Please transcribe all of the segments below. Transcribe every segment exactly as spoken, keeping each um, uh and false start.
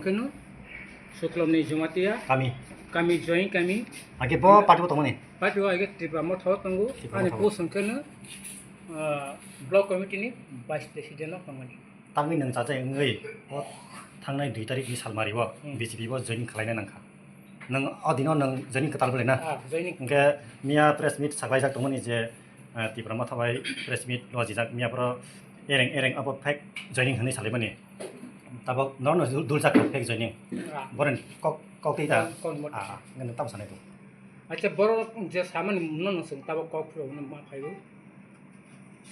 Keno Suklomni Jamatia Kami. Kami join kami. Age bo party bo tongmani. Party o age Tipra Motha o tongo. Tipra Ani Motha o. Post hwnkhe no, ah, block committee ni vice president o tongmani. Tangwi nwng chacha wngwi o thangnai dui tarik ni salmari o Hmm. B J P bo join khlaina nangkha. Nwng o dino nwng joining kwtal bwlai na? Ah, joining. Hwnkhe miya press meet saklaijak tongmani je, ah, Tipra Motha bai press meet lojijak miya boro ereng ereng abo fake joining hwnwi salaimani. Tabok norokno dul-, duljak fake joining. Ah. Boroni kok, kok tei ta? Ah, kok mot- Ah, ah, nwng tamo sanai tong. Acha, borok je samani nono chwng tabok kok phuru hwnwi ma phaiwi.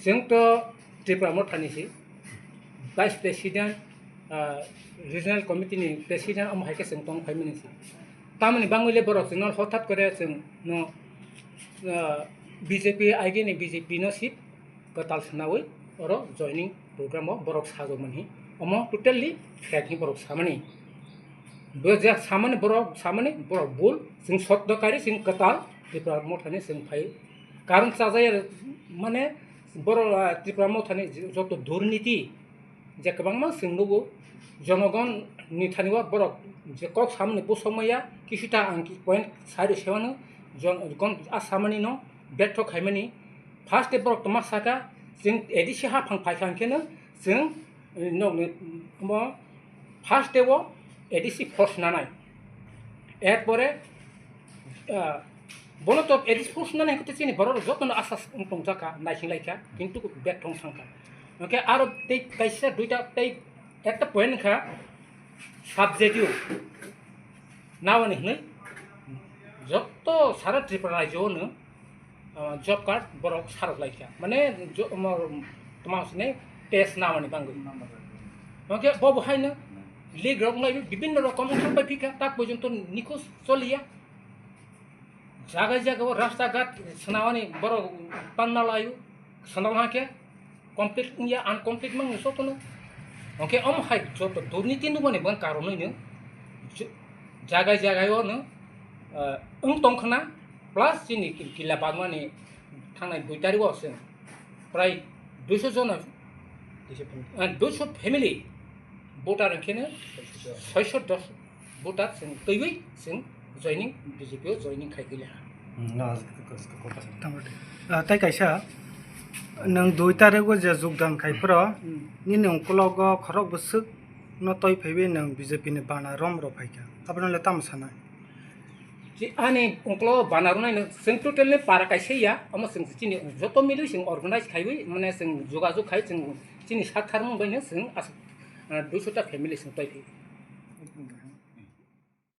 Chwng to Tipra Mothani si, Vice President, ah, Regional Committee ni President omo hai khe chwng tong phaimani si. Tamoni bangwi le borok chwngno hothat kore chwngno, ah, B J P, aigini B J P no si kwtal swnawi oro joining program o borok sajokmani. Omo totally fake hi borok samani. Bo je samani borok samani borok bul, chwng sotto kari, chwng kwtal Tipra Mothani chwng phai. Karon chajaya mane borok, ah, Tipra Mothani joto durniti je kwbangma chwng nugo, jonogon ni thani o borok je kok samani bosong maya, kisuta ang ki point sai rw se mano, jon-, gon-, a samani no betho khaimani. First e borok toma saka, chwng A D C haphang phai kha hwnkhe no chwng, eh, nokni, omo first e o A D C force nanai. Erpore, ah, bono to A D C force nanai hwnkhe chini borok jotono asa wng tongjakha, naising laikha, kintu bethong thangkha. Hwnkhe aro tei kaisa duita tei ekta point wngkha, subject u nawani hwnwi joto sara Tripura rajyo no, ah, job card borok sarok laikha. Mane jo-, mo-, toma hwnwi test nawani bangwi. Hwnkhe bo bo haino league rok nai bibinno rokom wngthang pai phikha, tak porjonto nikhoj choliya. Jaga jaga o rasta ghat swnamani borok panna laio, swnam hakhe complete wngya, uncomplete mangno sotono. Hwnkhe omo hai joto durniti nukmani bwkha karonwi no jo-, jaga jaga o no, ah, wng tongkhna, plus chini ki-, kila bagmani thangnai dui tarik o chwng prai duiso jona, ah, duiso family voter hwnkhe no soiso dos voter chwng twiwi chwng joining, B J P o joining khai kile ha. Hmm, no, as-, as-, as-, as-, as-, Tamo de. Ah, tei kaisa, nwng dui tarik o je jogdan khai phro, Hmm. nini ungkologo khorok bwswk no toi phaiwi nwng B J P ni bana rom rw phaikha. Abono le tamo sanai? Chi-, ani ungkologo bana rwnai no chwng total ni para kaisa ya, omo chwng chini joto milwi chwng organize khaiwi, mane chwng jogajog khai chwng chini sak tharmung bai no chwng as-, ah, duiso ta family chwng toi phi.